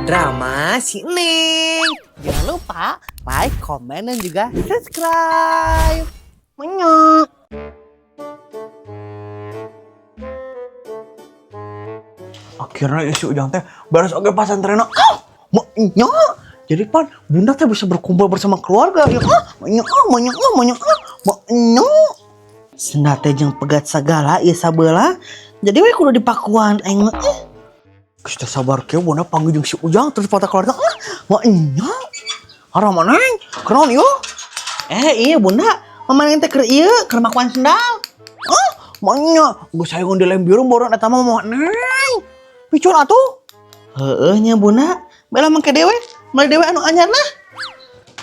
Drama si Neng. Jangan lupa like, komen, dan juga subscribe. Menyok. Akhirnya ya si Ujang teh beres oge pasantren. Ah, maknya. Jadi pan bunda teh bisa berkumpul bersama keluarga ya. Ah, maknya, ah, maknya, ah, maknya, ah, maknya. Sendal teh jeung pegat sagala ieu sabeula. Jadi we kudu dipakuan aing mah. Eh. Geus teu sabar kieu bunda panggil jeung si Ujang terus foto keluarga. Ah, maknya. Arah mana neng? Kenaon ieu? Eh, iya bunda, mama neng teh keur ieu keur makuan sendal. Ah, maknya. Geus hayang dilem biru boron eta mah mah neng. Picun atuh. Heeh nya bunda, bela mangke dewe, meuli dewe anu anyar lah.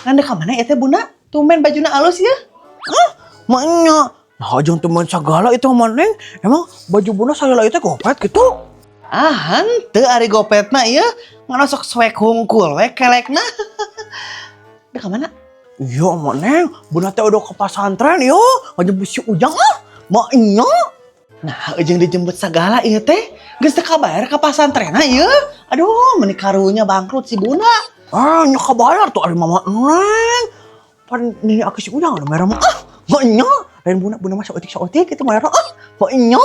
Ngan ka mana ieu teh bunda? Tumben bajuna alus ya. Ah, maknya. Nah, jangan teman segala itu mah neng. Emang baju bunda saya itu gopet gitu? Ah, henteu ari gopet mah ieu ngan sok swek hungkul we kelekna. Dek ka mana? Iya, mak neng, bunda teh udah ke pesantren yo, ngajemput si Ujang ah, maknya. Nah, ujung dijemput segala ieu teh. Geus teu kabayar ka pasantrenna ieu. Aduh, meni karunya bangkrut si bunda. Ah, nya kabayar tuh ari mama neng. Pan nini aku si Ujang anu merah mah ah, maknya. Lain bunda, bunda mah saeutik saeutik gitu merah ah, maknya.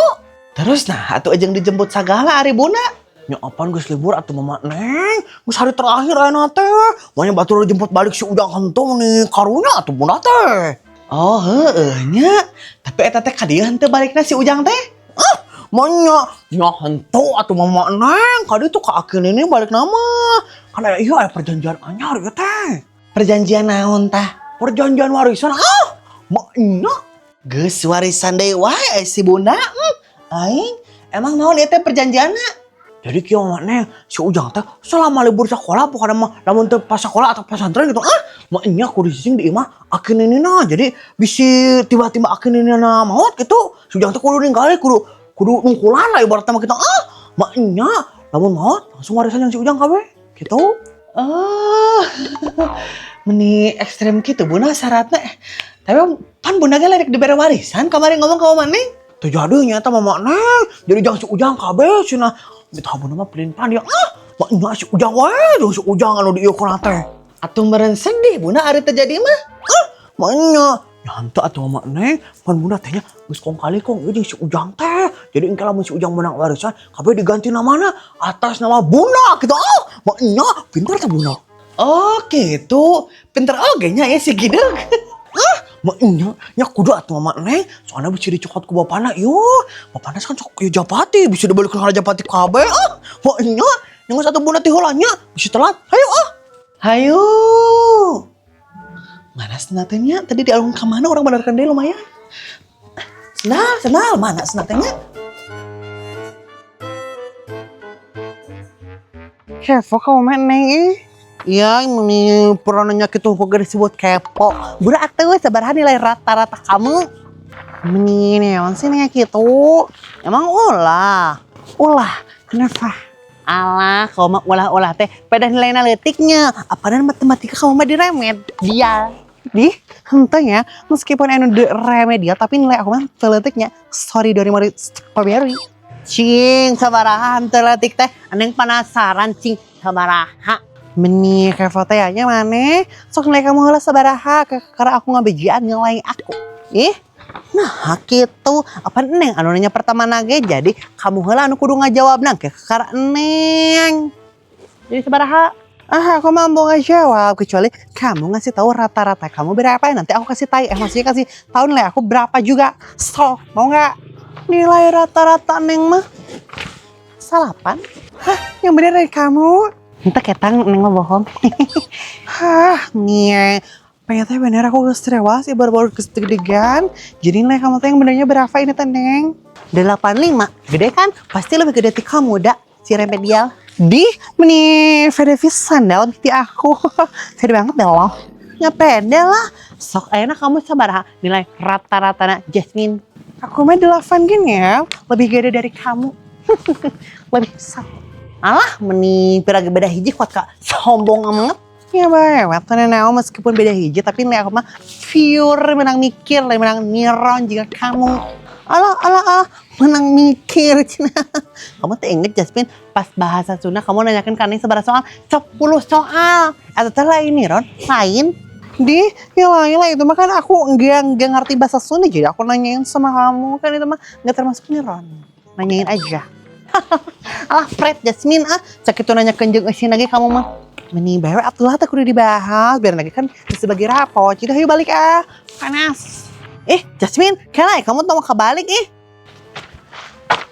Terus nah, atuh ujung dijemput segala ari bunda. Nya apaan geus libur atuh mama neng? Geus hari terakhir ayeuna teh. Maknya batur dijemput balik si Ujang henteu nih karunya atuh bunda teh. Oh, heeh nya. Tapi eta teh ka dieu henteu balikna si Ujang teh. Ah, maknya nya henteu atuh mama neng. Kadi tuh ka akin ini balik nama. Kan aya ieu aya perjanjian anyar ieu teh. Perjanjian naon tah? Perjanjian warisan ah, maknya. Geus warisan deui wae si bunda. Aing emang naon ieu teh perjanjianna? Jadi kieu mah neng, si Ujang teh selama libur sekolah pokoknya mah lamun teu pas sekolah atau pesantren gitu ah, maknya kudu cicing di imah akin na. Jadi bisi tiba-tiba akin na maot gitu, si Ujang teh kudu ninggali, kudu kudu nungkulan lah ibaratnya mah kita ah, maknya lamun maot langsung warisan yang si Ujang kabeh gitu. Oh, meni ekstrem gitu bunda syaratnya. Tapi pan bunda ge rek dibere warisan kemarin ngomong ke mama neng. Teu jadi nya eta mama neng. Jadi jang si Ujang kabeh cenah. Minta bunda mah pelin-pelan dia ah, maknya si Ujang wae, jeung si Ujang anu diieu kuna teh. Atuh meureun sedih bunda ari terjadi mah. Ah, maknya nyantu atuh mama neng, pan bunda teh nya geus kong kali kong ieu jeung si Ujang teh. Jadi engke lamun si Ujang menang warisan, kabeh diganti namana atas nama bunda gitu. Ah, maknya pintar teh bunda. Oh gitu, pinter oge nya ya si Gideug. Ah, maknya nya kudu atuh mama neng, soalnya bisa dicokot ku bapana ieu. Bapana kan sok ieu japati, bisa dibalikeun ka japati kabeh. Ah, maknya yang satu bunda teh heula nya, bisa telat. Hayu ah. Hayu. Mana senatenya? Tadi di alun ke mana orang benerkan deh lumayan. Senal, senal, mana senatenya? Kepo kamu mah neng ih. Iya, ini pernah nanya gitu kok gak disebut kepo. Bunda atuh sabaraha nilai rata-rata kamu? Meni neon sih nanya gitu. Emang ulah? Ulah, kenapa? Alah, kamu mah ulah-ulah teh pada nilai leutiknya. Apaan matematika kamu mah diremed? Dia. Di, henteu nya, meskipun anu de remedial tapi nilai aku mah teu leutiknya. Sorry dari mari strawberry. Cing, sabaraha henteu leutik teh. Aneng penasaran cing, sabaraha. Meni kepo teh nya maneh. Sok nilai kamu heula sabaraha karena aku ngabejian nilai aku. Ih, nah gitu. Apa neng anu nanya pertama nage jadi kamu heula anu kudu ngajawab nang ke karena neng. Jadi sabaraha? Ah, aku mah mau ngejawab kecuali kamu ngasih tahu rata-rata kamu berapa nanti aku kasih tahu maksudnya kasih tahu nilai aku berapa juga. So, mau nggak? Nilai rata-rata neng mah 8. Hah, yang bener dari kamu. Entah ketang neng mah bohong. Hah, nih. Pengen teh bener aku geus tewas ya baru-baru geus deg-degan. Jadi nilai kamu teh yang benernya berapa ini teh neng? 85. Gede kan? Pasti lebih gede ti kamu dah si remedial. Di meni pede pisan dah lebih ti aku. Pede banget dah loh. Ya pede lah. Sok ayeuna kamu sabaraha nilai rata-rata Jasmine. Aku mah 8 gini ya, lebih gede dari kamu. Lebih satu. Alah, meni pira beda hiji kuat kak sombong banget. Ya bae, tenan meskipun beda hiji tapi nilai aku mah pure menang mikir, lain menang niron jika kamu. Alah, alah, alah, Menang mikir cenah. Kamu tuh inget, Jasmine, pas bahasa Sunda kamu nanyakan ke Neng sabaraha soal? 10 soal. Atau teh lain nih, Ron? Lain. Di, ya lain lah, itu mah kan aku nggak ngerti bahasa Sunda, jadi aku nanyain sama kamu kan itu mah nggak termasuk nih, Ron. Nanyain aja. Alah, Fred, Jasmine, ah, sakit tuh nanya kenjeng eusin lagi kamu mah. Meni bae atulah, teh kudu dibahas biar lagi kan sebagai rapot. Jadi ayo balik ah. Panas. Eh, Jasmine, kela kamu tuh mau kebalik ih.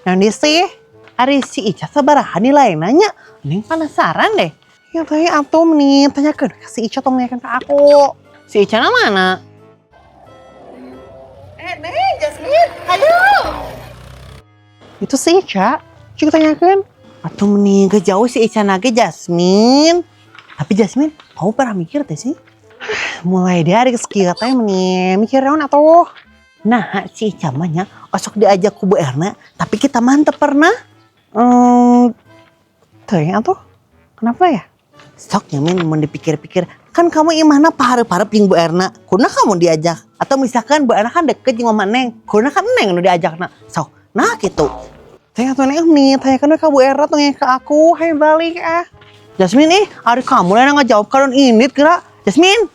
Yang sih, ari si Ica sabaraha nilai nanya. Neng penasaran deh. Ya teh atuh nih, tanyakeun ke si Ica, tong nanyakeun ke aku. Si Ica na mana? Eh, Neng, Jasmine, ayo. Itu si Ica, coba tanyakeun. Atuh meni gak jauh si Ica nage, Jasmine. Tapi Jasmine, kamu pernah mikir teh sih? Mulai dari sekitar teh meni mikir naon atuh? Nah, si Ica mah nya osok diajak ku Bu Erna, tapi kita mah teu pernah. Teu atuh. Kenapa ya? Sok nya, Min, mun dipikir-pikir, kan kamu imahna pahareup-hareup jeung Bu Erna. Kuna kamu diajak? Atau misalkan Bu Erna kan deket jeung Mama Neng, kuna kan Neng nu diajakna. Sok, nah gitu. Teh atuh Neng nih, tanyakan we ka Bu Erna tong ke aku, hayu balik ah. Jasmine ih, ari kamu lah yang ngajawab kalon indit geura. Jasmine.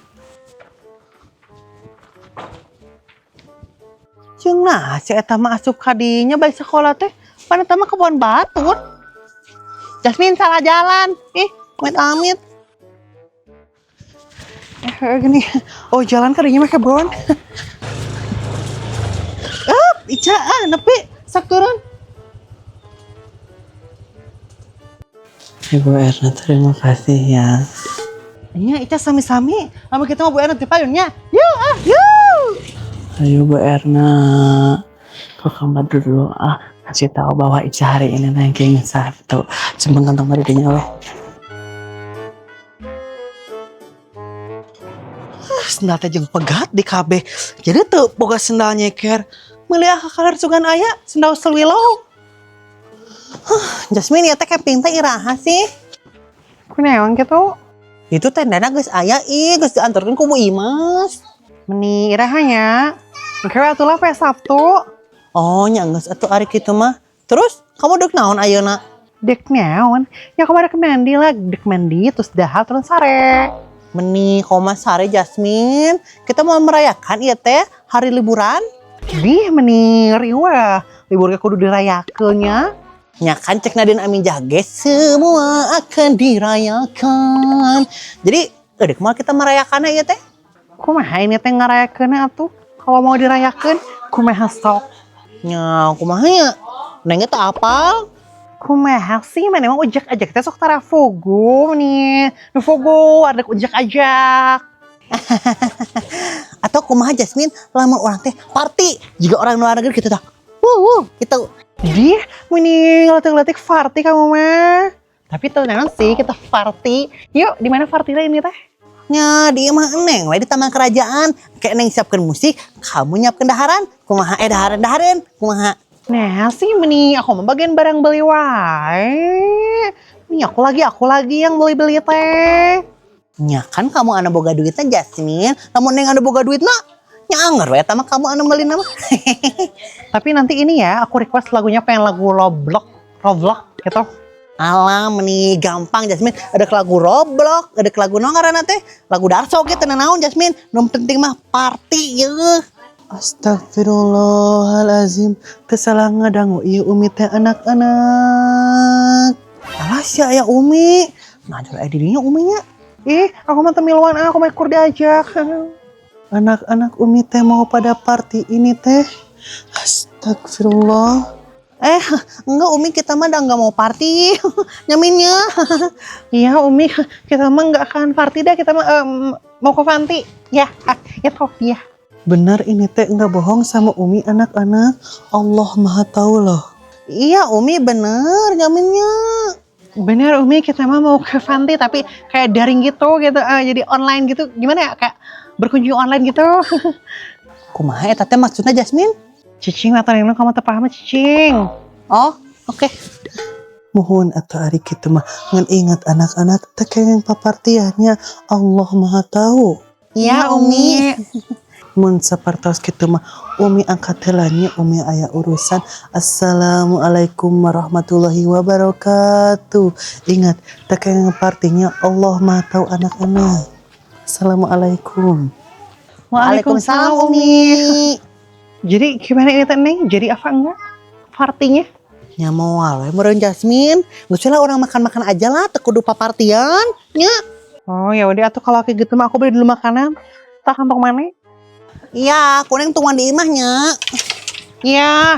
Jeung nah, si eta mah asup ka dinya balik sekolah teh. Pan eta mah kebon batur. Jasmine salah jalan. Ih, amit amit. Eh, gini. Oh, jalan ka dinya mah kebon. Up, Ica ah, nepi sok turun. Ibu Erna, terima kasih ya. Iya, Ica, sami-sami. Lama kita mau Bu Erna di payunnya. Yuk, ah, yuk. Ayo, Bu Erna, ke kamar dulu ah. Kasih tahu bahwa Ica hari ini ranking 1. Simpen kantong tadi dinya weh. Ah, sendal teh jeung pegat di KB. Jadi tuh boga sendal nyeker. Meuli ah kalar sugan aya sendal selwilo. Huh, Jasmine, ya teh camping teh iraha sih? Kunaon gitu? Itu tendana geus aya ih, geus diantarkeun ku Bu Imas. Meni iraha nya? Engke we atuh lah poe Sabtu. Oh, nya geus atuh ari kitu mah. Terus kamu dek naon ayeuna? Dek naon? Ya kamu dek mandi lah, dek mandi terus dahar terus sare. Meni koma sare, Jasmine. Kita mau merayakan ieu teh hari liburan. Dih, meni riweuh. Libur ge kudu dirayakeun nya. Nya kan cek Nadine Amizah ge semua akan dirayakan. Jadi, dek mau kita merayakannya ieu teh? Kumaha ini teh ngarayakeunna atuh? Kalau mau dirayakeun, kumaha sok? Nya, kumaha nya? Neng teh apal? Kumaha sih, mana emang ujak-ajak teh sok tara fogo nih. Nu fogo, ada ujak-ajak. Atau kumaha, Jasmine, lamun orang teh party jika orang luar negeri gitu tah. Wuh, wuh, gitu. Dih, meni ngeletik-ngeletik party kamu mah. Tapi tuh naon sih kita party. Yuk, di mana party ini teh? Nya, di imah Neng we di taman kerajaan. Kayak Neng siapkan musik, kamu nyiapkan daharan. Kumaha daharan daharan, kumaha? Nah sih meni aku mah bagian barang beli wae. Nih aku lagi yang beli-beli teh. Nya kan kamu anu boga duitnya, Jasmine. Lamun Neng anu boga duitna, nya anger we eta mah kamu anu meuli mah. Tapi nanti ini ya, aku request lagunya pengen lagu Roblox, Roblox gitu. Alah, meni gampang, Jasmine. Ada lagu Roblox, ada lagu naon ngaranna teh? Lagu Darso gitu naon, Jasmine. Nu penting mah party ye. Astagfirullahalazim. Teu salah ngadangu ieu Umi teh, anak-anak. Alah, sia aya Umi. Nah, jual aya dirinya Uminya. Ih, aku mah teu miluan ah, aku mah kur diajak. Anak-anak, Umi teh mau pada party ini teh. Astagfirullah. Eh, enggak, Umi, kita mah udah enggak mau party. Nyaminnya. Iya, Umi, kita mah enggak akan party dah, kita mah mau ke panti. Ya, ah, ya toh, ya. Benar ini teh enggak bohong sama Umi, anak-anak. Allah Maha tahu loh. Iya, Umi, bener nyaminnya. Bener, Umi, kita mah mau ke panti tapi kayak daring gitu gitu, jadi online gitu. Gimana ya, kayak berkunjung online gitu. Kumaha eta teh maksudnya, Jasmine? Cicing atau yang kamu teu paham cicing. Oh, oke. Mohon atuh ari kitu mah ngan ingat, anak-anak, teu kenging papartiannya, Allah Maha tahu. Iya, Umi. Mun sapertos kitu mah Umi angkat heula nya, Umi aya urusan. Assalamualaikum warahmatullahi wabarakatuh. Ingat, teu kenging partinya, Allah Maha tahu anak-anak. Assalamualaikum. Waalaikumsalam, Umi. Jadi gimana ini teh, Neng? Jadi apa enggak partinya? Ya moal we meureun, Jasmine. Geus lah, urang makan-makan aja lah, teu kudu papartian nya. Oh, ya udah atuh, kalau kayak gitu mah aku beli dulu makanan. Tak kantong mana? Iya, ku Neng tungguan di imah nya. Iya.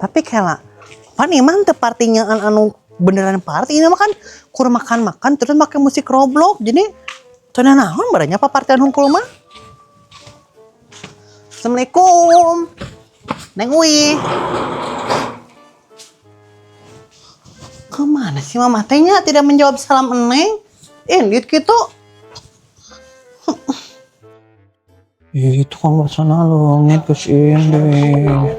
Tapi kela, pan imah teu partinya anu beneran party, ini mah kan kur makan-makan terus make musik Roblox. Jadi teu naon baranya papartian hungkul mah. Assalamualaikum. Neng Uwi. Kemana sih mama tehnya tidak menjawab salam Neng? Indit gitu. Ih, itu kan sana leungit geus indit.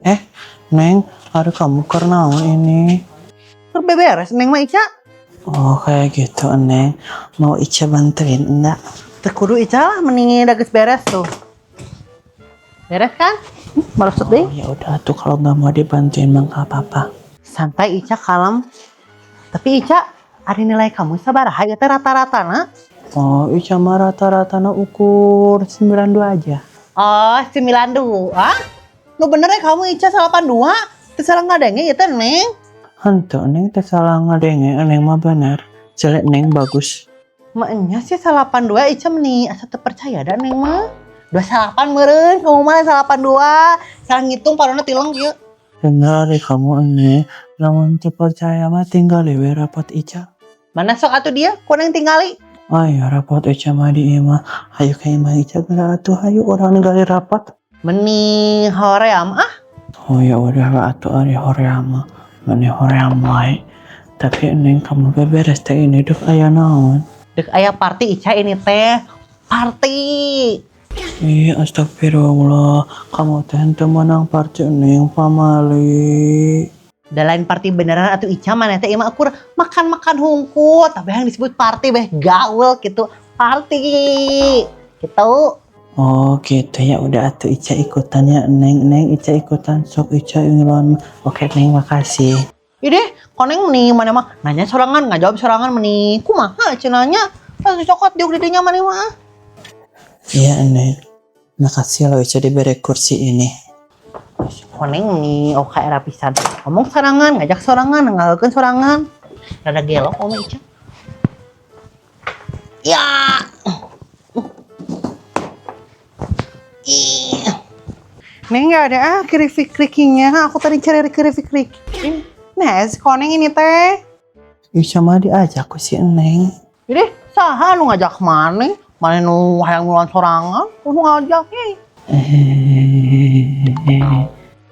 Eh, Neng, ari kamu keur naon ini? Keur beberes Neng mah, Ica. Oh, kayak gitu, Neng. Mau Ica bantuin enggak? Teu kudu, Ica lah, mending udah geus beres tuh. Beres kan? Maksud deh. Oh, ya udah tuh, kalau nggak mau dibantuin mah nggak apa-apa. Santai, Ica, kalem. Tapi Ica, ada nilai kamu sabaraha ya teh rata-rata na? Oh, Ica mah rata-rata na ukur 92 aja. Oh, 92. Nu bener ya kamu, Ica, 82. Teu salah ngadenge ya teh, Neng. Henteu, Neng teh salah ngadenge, Neng mah bener. Jelek Neng bagus. Maknya sih 82, Ica meni asa teu percaya da Neng mah. 28 meureun, kamu mah 82. Salah ngitung parona tileng kieu. Bener ari kamu, Neng. Lamun teu percaya mah tinggal we rapot Ica. Mana sok atuh dia, ku Neng tingali. Oh iya, rapot Ica mah di imah. Hayu ka imah Ica geura atuh, hayu urang ningali rapot. Meni hoream ah. Oh, ya udah lah atuh, ari hoream mah. Meni hoream wae. Tapi Neng, kamu beberes teh ini dek aya naon? Dek aya party, Ica, ini teh. Party. Ih, astagfirullah. Kamu teh henteu meunang party, Neng, pamali. Da lain party beneran atuh, Ica, mana teh imah ukur makan-makan hungkul, tapi yang disebut party beh gaul gitu. Party. Gitu. Oh gitu, ya udah atuh, Ica ikutan ya, Neng. Neng, Ica ikutan, sok Ica ngiluan. Oke Neng, makasih. Ih deh, koneng nih mana mah nanya sorangan, ngajawab sorangan, meni kumaha cenah nya. Langsung cokot diuk di dinya mana mah. Iya, Neng. Makasih loh Ica diberi kursi ini. Koneng nih, oh kayak pisan. Ngomong sorangan, ngajak sorangan, ngalakeun sorangan. Rada gelok om Ica. Ya. Ih. Neng, nggak ada ah keripik-kerikinya. Aku tadi cari keripik keriki. Nah, si koneng ini teh. Ica mah diajak ku si Neng. Jadi saha nu ngajak maneh? Maneh nu hayang ngiluan sorangan, nu ngajak eh.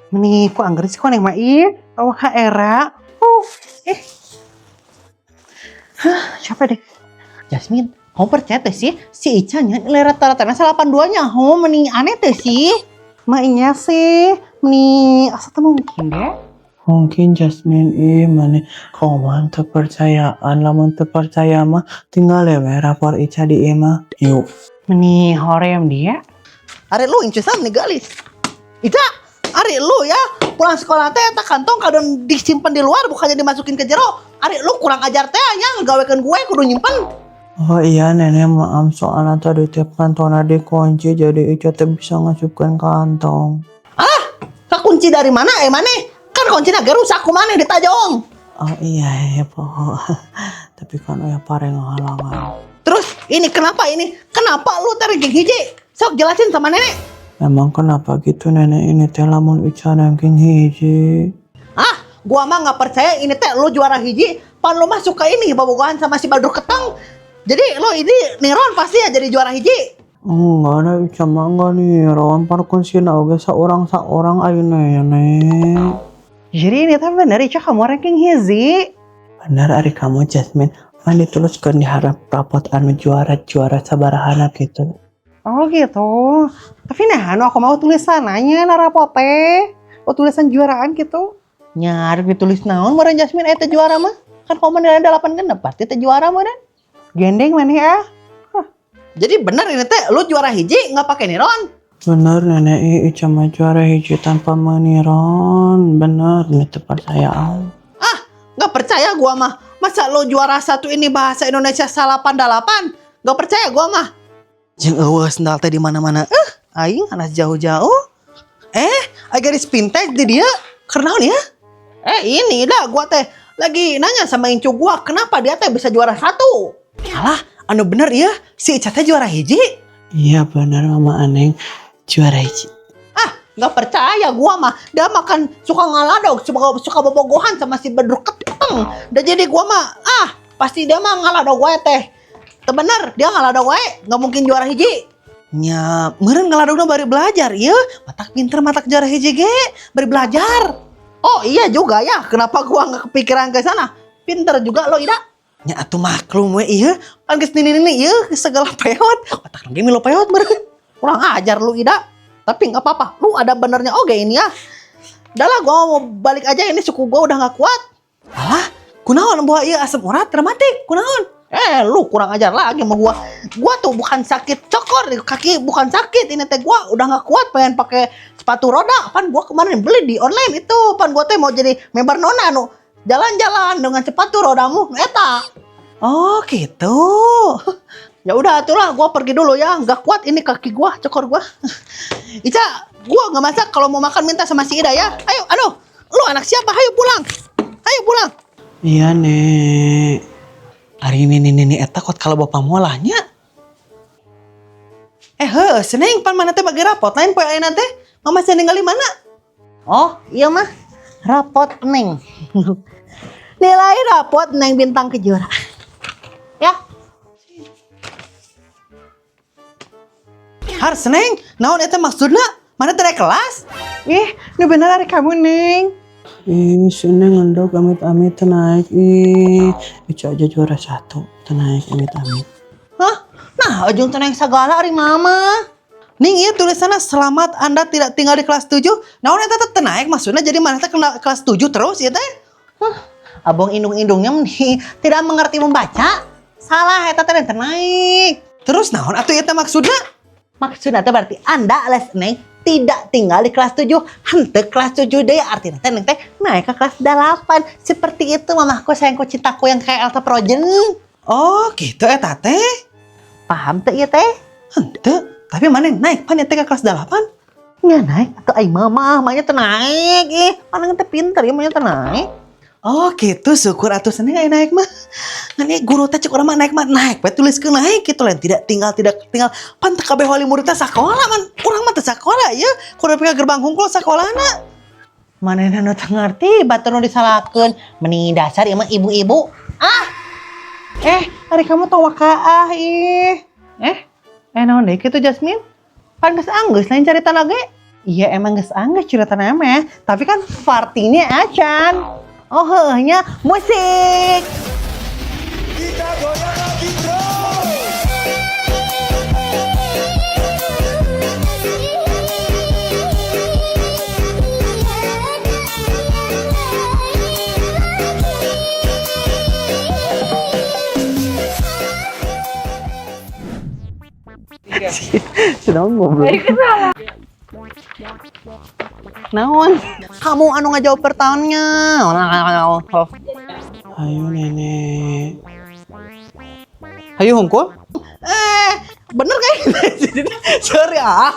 Meni ku angger si koneng mah ih. Oh era. Eh. Hah, siapa deh? Jasmine, kamu percaya teh sih si Ica nya nilai rata-rata 82 nya, oh meni aneh teh sih. Maknya sih, meni asa teu mungkin deh. Mungkin, Jasmine, ih mana kau mah teu percayaan, lamun teu percaya mah tinggal we rapor Ica di imah. Yuk. Meni hoream dia. Ari lu incu sam nih galis. Ica, ari lu ya pulang sekolah teh eta kantong kadon disimpan di luar, bukannya dimasukin ke jero. Ari lu kurang ajar teh nya, ngegawekeun gue kudu nyimpen. Oh iya, Nenek, maaf, soalnya tadi tiap kantongnya dikunci, jadi Ica teh bisa ngasupkan kantong. Ah, kekunci dari mana eh mana? Kan kuncinya ge rusak, ku maneh ditajong. Oh iya ya, po. Tapi kan ya pareng halangan. Terus ini kenapa ini? Kenapa lu teh ranking hiji? Sok jelasin sama nenek. Emang kenapa gitu, Nenek, ini teh lamun Ica ranking hiji? Ah, gua mah nggak percaya ini teh lu juara hiji. Pan lu mah suka ini bobogohan sama si Badru Keteng. Jadi lu ini niron pasti ya jadi juara hiji. Enggak ada, Ica mah enggak niron, par kuncina oge saurang-saurang ayo Nenek. Jadi ini teh bener Ica kamu ranking hiji. Bener ari kamu, Jasmine. Pan dituliskan di harap rapot anu juara-juara sabarahana gitu. Oh gitu. Tapi nah, anu aku mau tulisan nanya na rapot teh. Oh, tulisan juaraan gitu. Nyari ditulis naon meureun, Jasmine, eta juara mah. Kan kamu nilai 8 genep, pasti teh juara meureun. Gendeng mana ya? Hah. Jadi bener ini teh lu juara hiji nggak pakai niron? Bener nenek, ih, Ica mah juara hiji tanpa meniron. Bener, ini teu percaya. Ah, nggak percaya gua mah. Masa lu juara satu ini bahasa Indonesia salapan dalapan? Nggak percaya gua mah. Jeung euweuh sendal teh di mana-mana. Aing anas jauh-jauh. Aya gadis vintage di dia. Keur naon ya? Ini dah gua teh lagi nanya sama incu gua, kenapa dia teh bisa juara satu? Alah, anu bener ya, si Ica teh juara hiji. Iya bener, Mama Aneng juara hiji. Ah, nggak percaya gua mah. Dia makan suka ngaladog, suka suka bobogohan sama si Bedru Keteng. Dan jadi gua mah, ah, pasti dia mah ngaladog wae teh. Teu bener, dia ngaladog wae, nggak mungkin juara hiji. Nya, meureun ngaladogna bari belajar, ieu. Matak pinter, matak juara hiji ge, bari belajar. Oh iya juga ya, kenapa gua nggak kepikiran ke sana? Pinter juga lo, Ida. Nya atuh maklum we ieu, pan geus nini-nini ieu segala peot. Otak ge milu peot meureun. Kurang ajar lu, Ida. Tapi nggak apa-apa, lu ada benernya oke ini ya. Udah lah, gua mau balik aja, ini suku gua udah nggak kuat. Alah, kunaon bawa ieu asam urat rematik, kunaon? Lu kurang ajar lagi sama gua. Gua tuh bukan sakit cokor di kaki, bukan sakit. Ini teh gua udah nggak kuat pengen pakai sepatu roda. Pan gua kemarin beli di online itu. Pan gua teh mau jadi member nona nu. Jalan-jalan dengan sepatu rodamu, eta. Oh, gitu. Ya udah atulah, gua pergi dulu ya. Nggak kuat ini kaki gua, cokor gua. Ica, gua nggak masak. Kalau mau makan minta sama si Ida ya. Ayo, aduh. Lu anak siapa? Ayo pulang. Ayo pulang. Iya, Nek. Ari nini nini eta kot kalau bapak molahnya. Heuh, seneng pan mana teh bagi rapot lain poe ayeuna teh. Mama saya ningali mana? Oh, iya mah. Rapot Neng. Nilai rapot Neng Bintang Kejora. Ya. Har seneng, naon eta maksudna? Mana teh naik kelas? Ih, ini bener ari kamu, Neng. Ih, si Neng ngendog amit-amit teu naik. Ih, Ica aja juara satu. Teu naik amit-amit. Hah? Nah, ujung teu naik segala ari mama. Ning ieu tulisanna selamat Anda tidak tinggal di kelas 7. Naon eta teh teu naik maksudna, jadi mana teh kena kelas 7 terus ya teh? Hah, abang indung-indungnya nih tidak mengerti membaca. Salah eta teh teu naik. Terus naon atuh eta maksudna? Maksudnya teh berarti Anda alias Neng tidak tinggal di kelas 7. Henteu kelas 7 deh, artinya teh Neng teh naik ke kelas 8. Seperti itu mamaku sayangku cintaku yang kayak Elsa Frozen. Oh, gitu eta teh. Paham teh ieu teh? Henteu, tapi mana naik pan eta ke kelas 8? Ya naik atuh ai mama, mamanya teh naik. Ih, mana teh pinter ya mamanya teh naik. Oh gitu, syukur atuh seneng aya naik mah. Ngan ieu guru teh cek urang mah naik we tuliskeun naik gitu lain tidak tinggal, tidak tinggal. Pan teu kabeh wali murid teh sakola man. Urang mah teu sakola ieu, kudu nepi ka gerbang hungkul sakolana. Manehna nu teu ngarti, batur nu disalahkeun. Meni dasar ieu mah ibu-ibu. Ah. Ari kamu tong wakaah ih. Naon deui kitu Jasmine? Pan geus anggeus lain carita lagi. Iya emang geus anggeus caritana mah, tapi kan partinya acan. Oh heueuh nya musik. Kita goyang lagi bro. Sudah ngobrol. Naon? Kamu anu ngajawab pertanyaan. Ayo nenek. Hayu hungkul. Bener kan? Sorry ah.